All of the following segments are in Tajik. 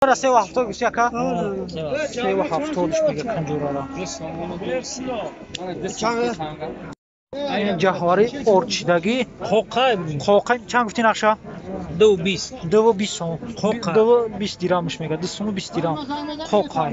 3.70 гуфти ака? 3.70 мега канҷурара. Ҷаҳвари орчидагӣ. Қоқай. Қоқай чанд гуфти нақша? 2.20. 2.20 сом. 2.20 дирамш мега. 2 сому 20 дирам. Қоқай.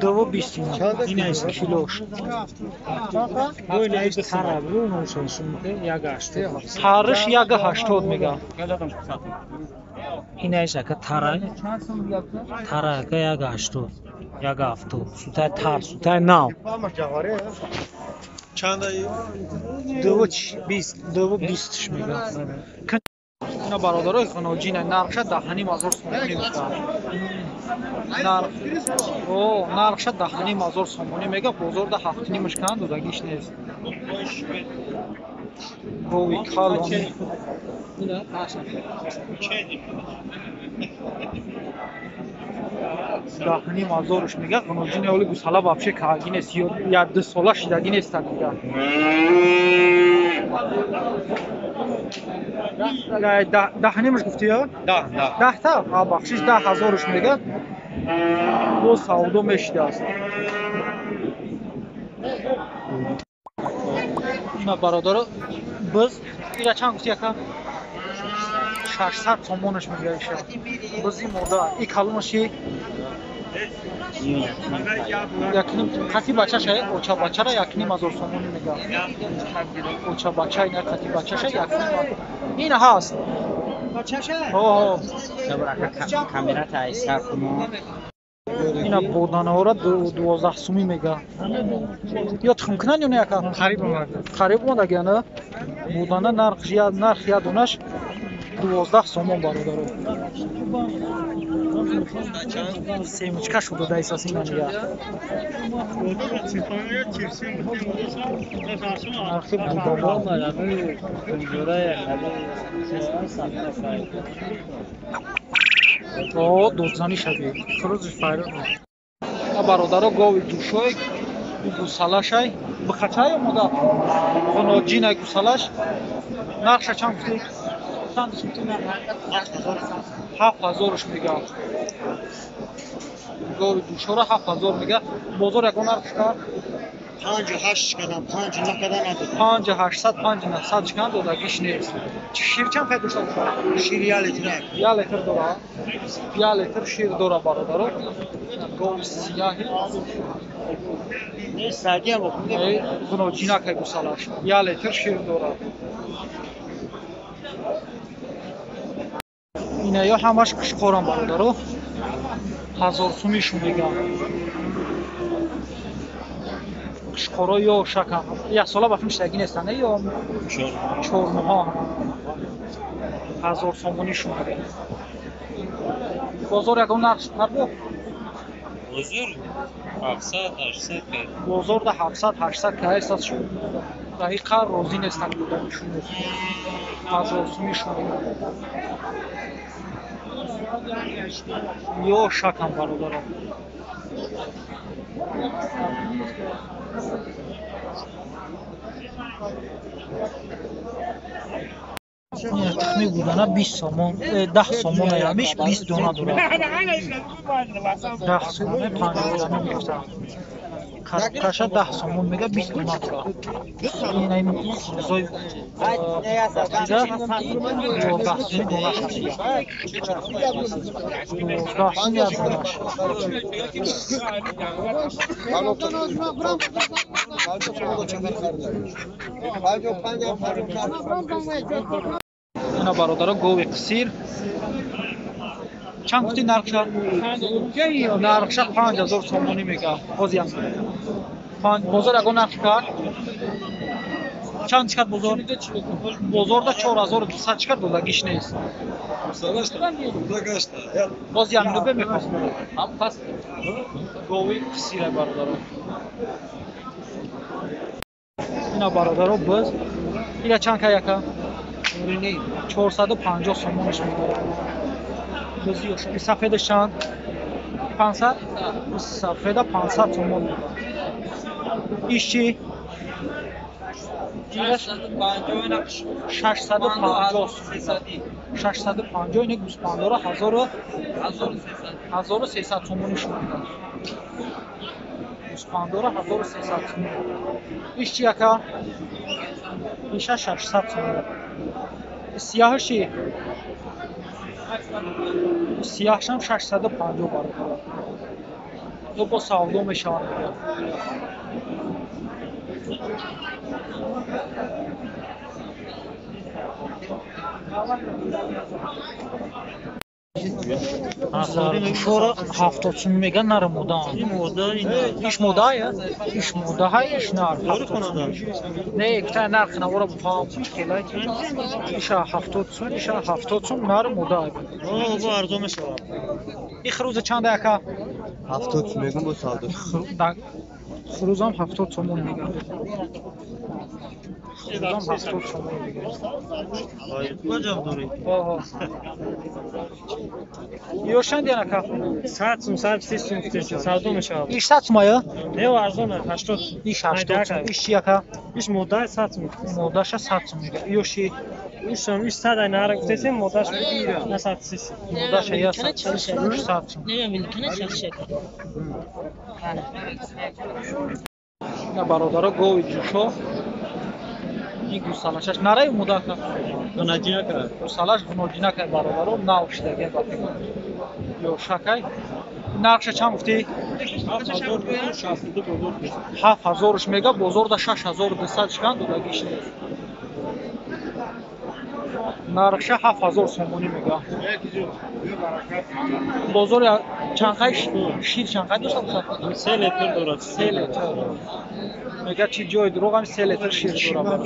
2.20 дирам. Килош. Тариш 1.80 мега. Инаиш ака тарай. Тарай ака 1.80. 1.70. Сутай тар, сутай нав. Чанд? 2.20. 2.20 мега. Ина бародарои хоноҷина нархша 10.5 ҳазор сомонӣ гуфтанд. Нархша 10.5 ҳазор сомонӣ мега, бозорда 7.5 кан додагиш нест. Гови калони. 10.5 ҳазорш мега, хоноҷина оли гусала вообще кааги нест, я ду сола шидаги нест дига. 10.5ш гуфти ё? Даҳта? Бахшиш, 10 ҳазорш мега. Боз савдо мешидааст. Ина бародаро, биз ира чанд гуфти яка? 600 сомонаш мега иша. Бизи мода. И калонаши? Якним қати бачаша, оча бачара 1.5 ҳазор сомонӣ мега. Оча бача ина қати бачаша якним. Ин ҳаст. Бачаша? Ҳо. Камера тайсар кумо. Ина боданаҳоро 12 сумӣ мега. Ё тухм кунанд ё не яка? Қариб омада. Қариб омадаги ана? Бодана нарх нарх я донаш 12 сомон бародаро. Семечка шуда даисас ина нига. Нархи будана. О, додзанӣ шаби. Хурӯзи файрон. Бародаро, гови душой гусалашай. Бихачай омода? Хоноҷинай гусалаш. Нархша чанд гуфтӣ? 7 ҳазорш мега. Гови душора 7 ҳазор мега. Бозор ягон нарх шикар? 5.8 шикадам, 5 накадан надодам. 5.800, 5.900 шикан додагиш нест. Шир чанд қай дошта бошад? Шир 1 литр. 1 литр дора. 1 литр шир дора бародаро. Гови сияҳи. Не садия бо. Ғуноҷинакай гусалаш. 1 литр шир дора. Инаё ҳамаш қишқорам бародаро. 1000 сумишу мегам. Қишқоро ё шакам. Як сола ба филм нестанд ё 4 моҳа. 1000 сомонишу мегам. Бозор ягон нарх кард? Бозор 700, 800 кард. Бозорда 700, 800 каесас шуд. Дақиқа розӣ нестанд доданишун. 1000 сумишу мегам. Ё шакам бародарон. Тухми будана 20 сомон, 10 сомон ямиш 20 дона дорад. 10 сомон 50 грамм мегуфтанд. Каша 10 сомон мега 20 дона дорад. Ин ай хурзои чиза 12 сум донаш аст. 12 сум як донаш. Ина бародаро, гови қисир чанд гуфти нархша? Нархша 5000 сомонӣ мега. Ҳозир бозор ягон нарх кард? Чанд чикад бозор? Бозорда 4200 чикад додагиш нест. Боз як нубе мехост. Гови қисира бародаро. Ина бародаро, биз ила чанд ка яка? 450 сомониш мегирад. Бизи сафедаш чанд? 500? Сафеда 500 сомон мегирад. Иш чӣ? 650, 650 ина гӯспандора 1300 сомонӣ шуд. Гӯспандора 1300 сомон. Иш чи ака? Иша 600 сомон. Сияҳаш чи? Сияҳшам 650 баробар. Ё бо савдо мешаванд. Шора 70 сум мега нар модаан. Иш модая? Иш модаҳай, иш нар. Не, гуфта нарх навора буфаҳам хелай. Иша 70 сум, иша 70 сум нар модаай. Бо арзон мешавад. И хруза чанда ака? 70 сум мегум бо савдо. Хрузам 70 сомон мега. Хрузам 70 сомон мега. Куҷо дорӣ? Оҳо. Ёшан диан ака? 100 сум, 130 сум гуфтеси, савдо мешавад. Иш 100 сум ая? Не, арзон аст, 80. Иш 80 сум. Иш чи ака? Иш модаи 100 сум. Модаша 100 сум мега. Ёши? Ишам иш 100 ай нара гуфтеси, модаш 130. Модаша 130, 100 сум. На бародаро гови ҷӯшо. Ин гӯсалашаш нараи мода ака? Гунаҷинака. Гӯсалаш гуноҷинакай бародаро, нав шидаге ба фикр. Ёшакай. Нархша чанд гуфтӣ? 7000-ш мега, бозорда 6200 шикан додагиш нест. Нархша 7000 сомонӣ мега. Бозор чанқай шир чанқай дошта бошад? 3 литр дорад. 3 литр. Мега чи ҷои дурӯғ ҳам 3 литр шир дорад.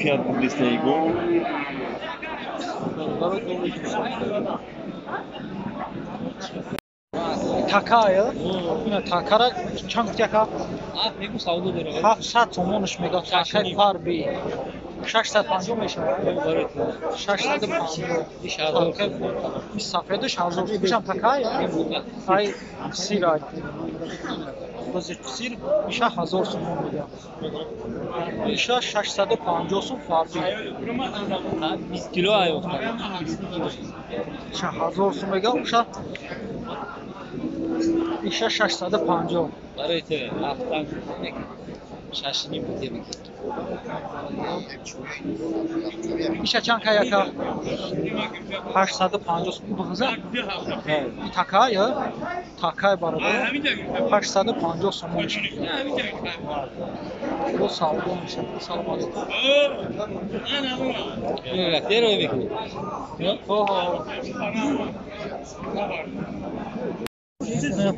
Такая, ина такара чанд гуфти ака? Мегу савдо дорад. 700 сомонаш мега такаи фарби. 650 мешавад. 650. Иш сафедаш 1000. Ишам такая? Ай сир ай. Бози сир иша 1000 сомон мега. Иша 650 сом фарби. 20 кило ай охта. Иша 1000 сом мега, уша иша 650. Барои ту ҳафтан шашним бутем. Иша чанд кай ака? 850 сом. Бғза? И такай, такай бародар. 850 сомон. Бо савдо мешавад. Салом алейкум.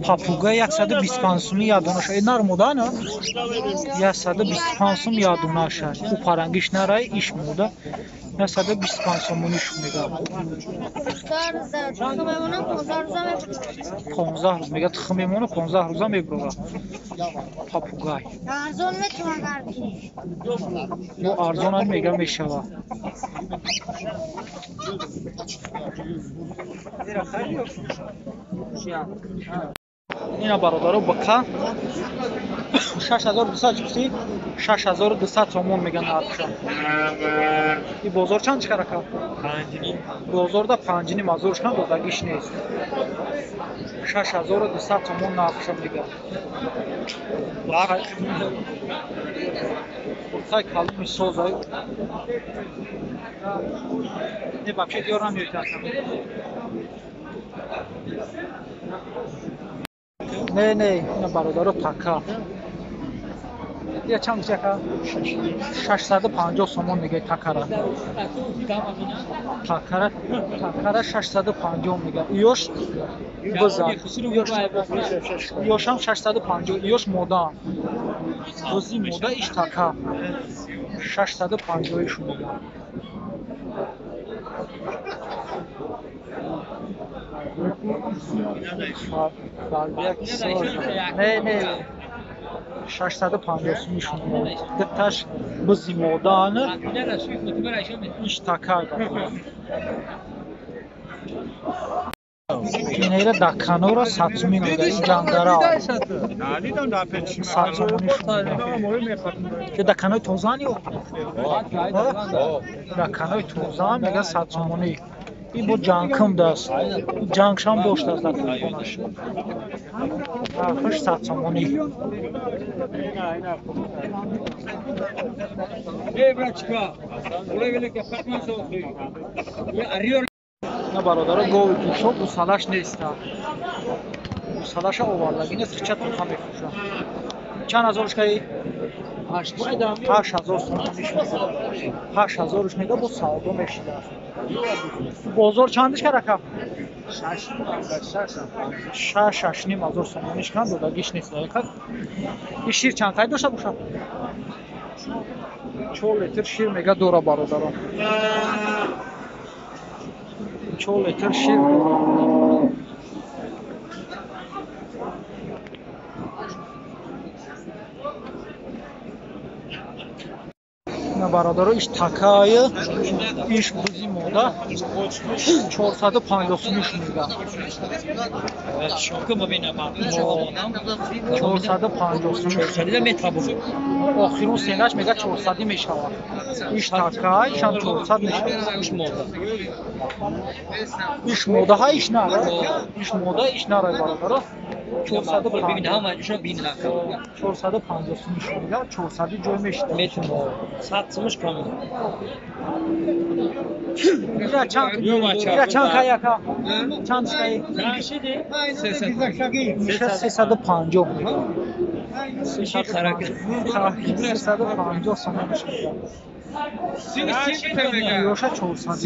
Папуга 125 сум ядонаша. Э нар мода на? 125 сум ядонаша. У парангиш нарай иш мода. 125 сомониш мега. 15 рӯз мега тухм мемона, 15 рӯза мебурора. Папугай. Арзон метавон гирифт. Бо арзон мега мешава. Ина бародаро бақа 6200 гуфтӣ? 6200 сомон меган нархша. И бозор чанд чикар ака? 5.5. Бозорда 5.5 ҳазор шкан додагиш нест. 6200 сомон нархша меган. Бурсай каломи созай. Не вообще диёр намеёд ака. Не, не, ина бародаро така. Я чанд гуфти ака? 650 сомон мега такара. Такара, такара 650 мега. Ёш биза. Ёшам 650, ёш мода. Бози мода иш така. 650 иш мега. Не, не. 650 сум ишон. Диташ бизи модаана иш така. Инера даканора сатсуми мега ин ҷангара. Сатсумониш мега. Ки даканои тозаани ё? Даканои тозаан мега сатсумони. Ин бо ҷангкум даст. Ҷангшам доштааст дар телефонаш. Нархаш 100 сомонӣ. На бародаро, гови гӯшо гусалаш нест. Гусалаша овардагӣ нест, хича туха мефурӯшад. Чанд ҳазорш каи? 8000 сомониш мега. 8000-ш мега, бо савдо мешидааст. Бозор чандиш кар ака? 6-6,5 ҳазор сомониш кан, додагиш нест. Ин шир чанд қай дошта бошад? 4 литр шир мега дора бародарон. 4 литр шир дора. На бародаро, иш такая, иш бузи мода 450 сомониш мега. 450 сомониш. Охирун сенаш мега 400 мешавад. Иш такай, ишам 400 мешавад. Иш мода ҳа, иш нара. Иш мода, иш нара бародаро. 450 сомониш мега, 400 ҷой мешавад. Ира чанд кай ака? Чанд кай? Иша 350 мега. 350 сомониш мега. Ёша 400.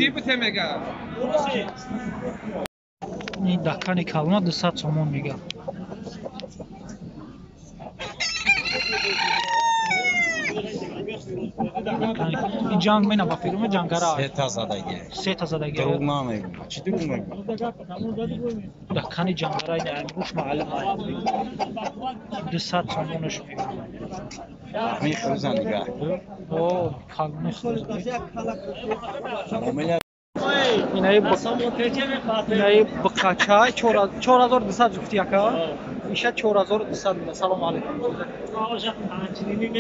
Ин дакани калона 200 сомон мега. Ин ҷанг мена ба фирма ҷангара. Сета задаги. Сета задаги. Дурӯғ намегӯм. Чӣ дурӯғ мегӯм? Дакани ҷангара ин гӯш маълум. 200 сомонаш мега. Ҳамин хӯза нигаҳ. О, калони хӯза. Муомила Инаи бқачай 4200 гуфти ака? Иша 4200 мега. Салом алейкум.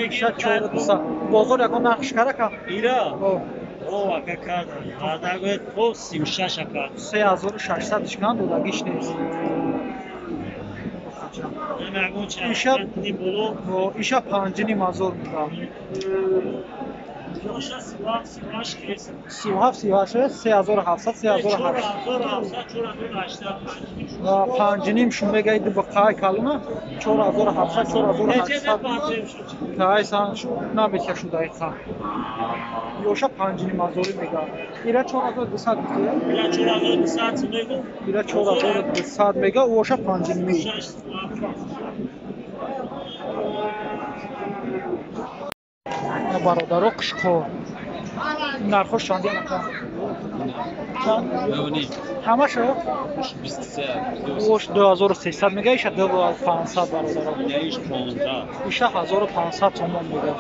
Иша 4200. Бозор ягон нархш кар ака? Ира? О, ака кардам. Адагои то 36 ака. 3600 ишкан додагиш нест. Иша 5,5 ҳазор мега. 37 38 3700 3800 5,5 шум мега иди бқай калона 4700 4800 кайсан наметя шудаиқа. Ёша 5,5 ҳазори мега. Ира 4200 гуфти? Ира 4200 мега. Ира 4200 мега, оша 5,5. Бародаро, қишқор нархош чанд ака? Ҳамашо? Ош 2300 мега, иша 2500 бародаро. Иша 1500 сомон мега.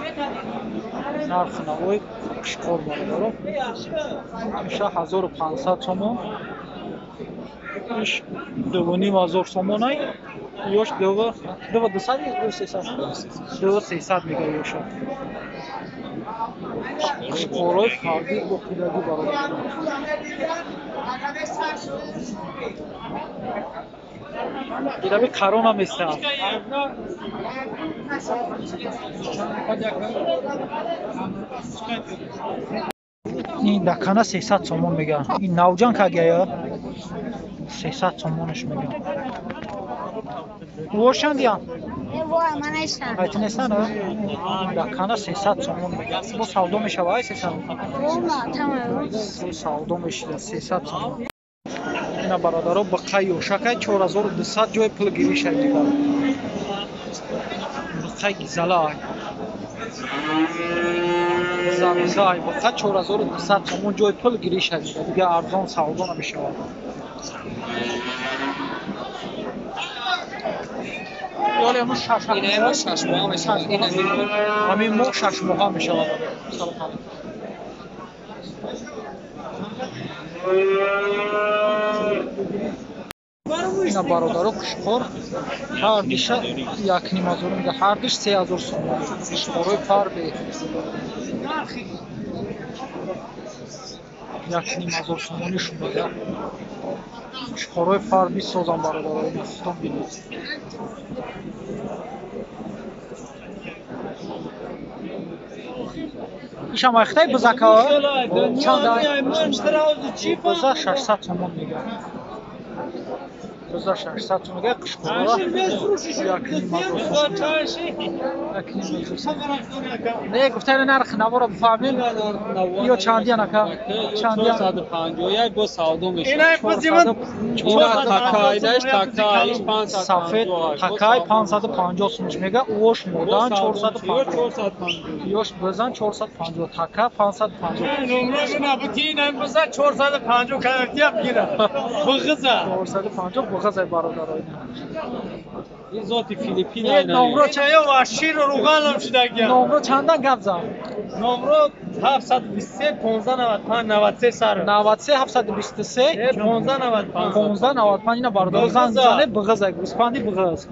Нархи навои қишқор бародаро. Иша 1500 сомон. Иш 2500 сомонай. Ёш 2200 2300? 2300 мега ёша. Қишқорҳои фардӣ боқидагӣ бародаро. Ирави қарона места. Ин дакана 300 сомон мега. Ин навҷан кагая? 300 сомонаш мега. Увор чандиян? Айти нестан, а? Дакана 300 сомон мега. Бо савдо мешава, ай 300? Савдо мешида 300 сомон. Ина бародаро, бақай ёшакай 4200 ҷои пул гиришай мега. Бақай гизала. Замизай бақа 4200 сомон ҷои пул гиришай мега. Дига арзон савдо намешавад. Ҳамин моҳ 6 моҳа мешавад. Салом алейкум. Ина бародаро, қишқор ҳардиша 1,5 ҳазор мега, ҳардиш 3000 сомон. Қишқорҳои фарбе. 1,5 ҳазор сомонӣ шумега. Қушқорҳои фар бисозам, бародаро, ина худтон бинед. Ишам айхтай бизака чанд? Биза 600 сомон мега. Биза 600 сом мега. Қушқорҳо 1,5 ҳазор сомон. 1,5 ҳазор сом. Не, гуфтани нархи наворо бифаҳмем. Ё чандиян, ака? Чандиян? 451 бо савдо мешавад. Сафед такай 550 сумш мега, уош модан 450, ёш бизан 450, така 550. 450 буғазай, бародаро. Ин зоти Филиппин. Номро номро чандан гап зан? Номро 723 15 95 93 сар. 93 723 15 95. 15 95. Ина, бародар, зан зане буғазай, гӯспанди буғаз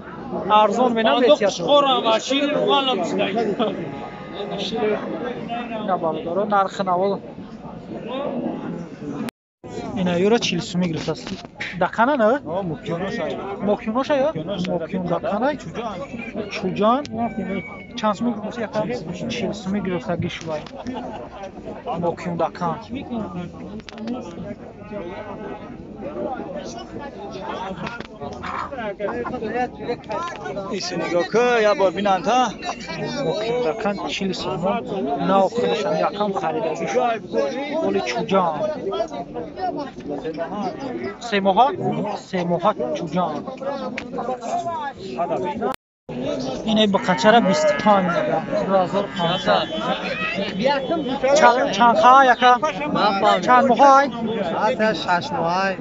арзон менам метият. Қушқорам, шири руғанам шудаги. Ина, бародаро, нархи наво. Ина юра 40 суми гирифтааст. Дақана на? Мокюноша ё? Мокюн дақана. Чуҷан. Чанд суми гирифтааст яка? 40 суми гирифтаги шувай. Мокюн дакан. Иси нигоҳ кун, як бор бинанд, ҳа? Мокюн дакан 40 сомон. Нав худашам якам харидаги шуд. Оли чуҷан. 3 моҳа? 3 моҳа чуҷан. Ине бақачара 25 мега. 2500. Чанд ха яка? Чанд моҳай? 6 моҳай.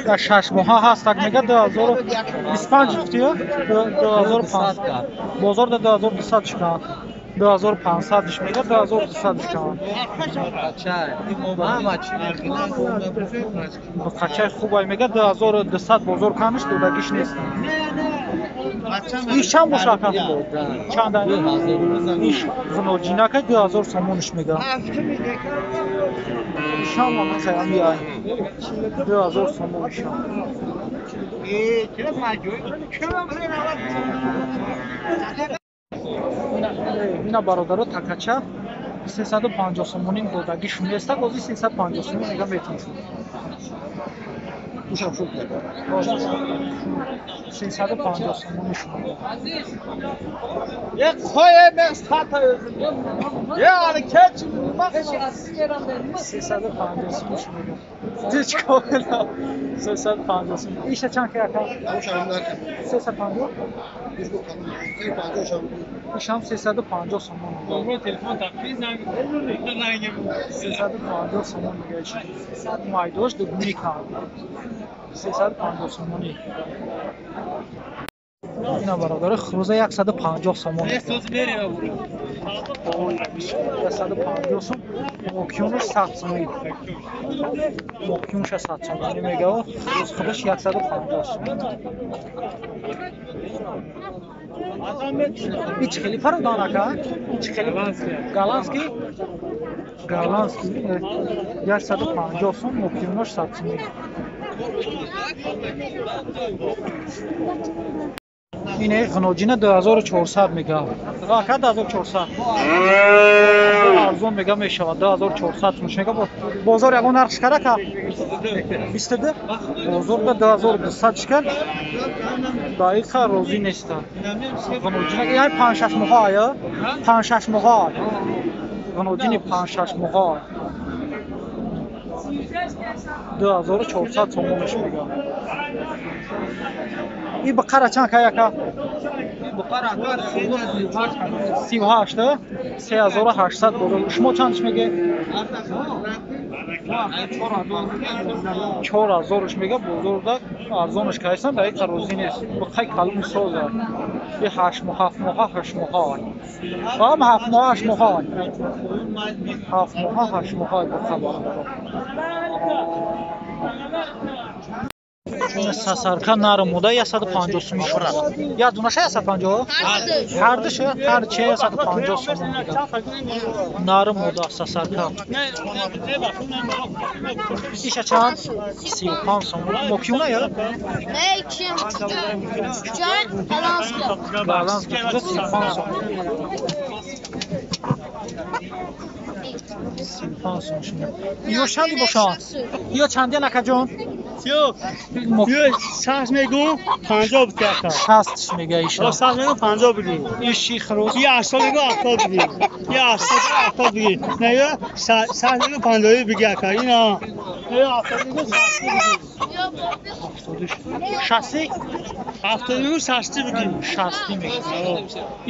Дар 6 моҳа ҳастак мега, 2025 гуфтиё? 2500. Бозор да 2200 шикан. 2500 мега, 2200 шикан. Бақачаи хубай мега, 2200 бозор каниш додагиш нест. Иш чанд боша, ака? Чанд? Иш ғиноҷинака 2000 сомониш мега. Ишам махаями 2000 сомон ишам. Ина, бародаро, такача 350 сомонӣ додагиш нестак, ози 350 сомон мега метавоншуд. 350 сомонӣ шуд. Як қоя мес хата өзүм. Я али кеч. 350 сомон шуд мега. Ти чикор кардам? 350 сомон. Иша чанд ки, ака? 350? Ишам 350 сомон. Номро телефон тақфи занг. 350 сомон мега ишам. Майдош дугуни кан. 350 сомонӣ. Ина, бародари, хурӯза 150 сомон. 150 сом. Мокюнуш 100 сомонӣ. Мокюнша 100 сомонӣ мега, хурӯз худаш 150 сом. И чӣ хели пародан, ака? Чӣ хели? Голландский? Голландский 150 сом, мокюнуш 100 сомонӣ. Ине ғиноҷина 2400 мега. Ака, 2400. Арзон мега мешавад, 2400 сум мега. Бозор ягон нарх шикар, ака? 22? Бозорда 2200 шикар. Дақиқа розӣ нестанд. Ғиноҷина яъне 5-6 моҳа ая? 5-6 моҳа. Ғиноҷини 5-6 моҳа. 2400 сомонаш мега. И бақара чанд кай, ака? 38, 3800 бозор. Шумо чандш меге? 4000-ш мега, бозорда арзонаш кайсан, дақиқа розӣ нест. Бақай калони соза. И 8 моҳ, 7 моҳа, 8 моҳа. Ам 7 моҳа, 8 моҳа. 7 моҳа, 8 моҳа бақа, бародаро. Сасарка нарм мода 150 сум шуд. Я дунаша 150? Ҳардуш, ҳар чи 150 сум. Нарм мода сасарка. Иша чанд? 35 сум. Мокюна я? Не, ким? Чан баланска. Баланска 35 сум. 35 сум шуд. Ё чанди бошанд? Ё чанди накаҷон? Ё 60 мегӯ 50 битяка. 60 мега иша. 60 мегӯ 50 бигӣ. Иши хрус. Я 80 мегӯ 70 бигӣ. Я 80 70 бигӣ. Не я 60 мегӯ 50 бигӣ ака. Ина. Я 70 мегӯ 60 бигӣ. 60? 70 мегӯ 60 бигӣ. 60 мегӯ.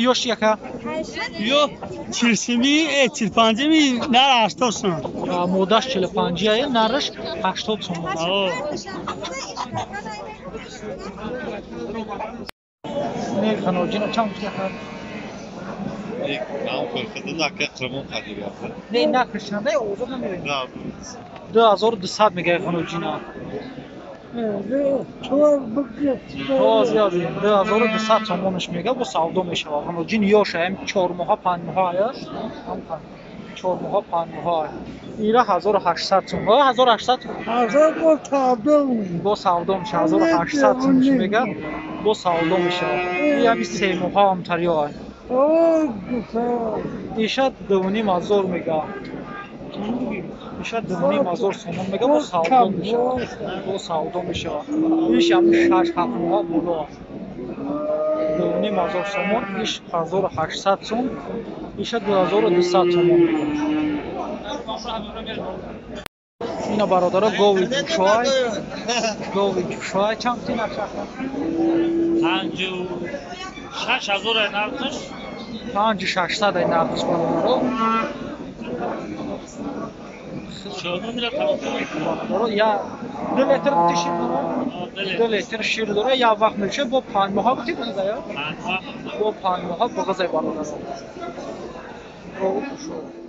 Ё ши яка? Ё 40 45 ми нар 80 сум. Модаш 45 ае, нараш 80 сум. Не ханоҷина чанд яка? Нам хӯрхада нака қирмон қадига. Не, накришанда, озод намерем. 2200 мегай ханоҷина. Ҳозир ҳозир 2200 сомонаш мега, бо савдо мешава. Ханоҷин ёша, ҳам 4 моҳа, 5 моҳа аяш. Ҳам 4 моҳа, 5 моҳа. Ира 1800 сом. 1800 бо савдо мешава. 1800 сомонаш мега, бо савдо мешава. И ҳами 3 моҳа ҳам тариё. Иша 2500 мега. Иша 2500 сомон мега, бо савдо мешава. Бо савдо мешава. Иш ҳам 6-7 моҳа боло. 2500 сомон, иш 1800 сом, иша 2200 сомон мега. Ина бародаро гови ҷӯшой, гови ҷӯшой чанд ти нархаш? 56 000 ай нархаш. 5600 ай нархаш бародаро. Бародаро я 2 литр шир дора? 2 литр шир дора, я вақт меша бо 5 моҳа гуфти буза я? Бо 5 моҳа буғзай бародаро. Гови ҷӯшой.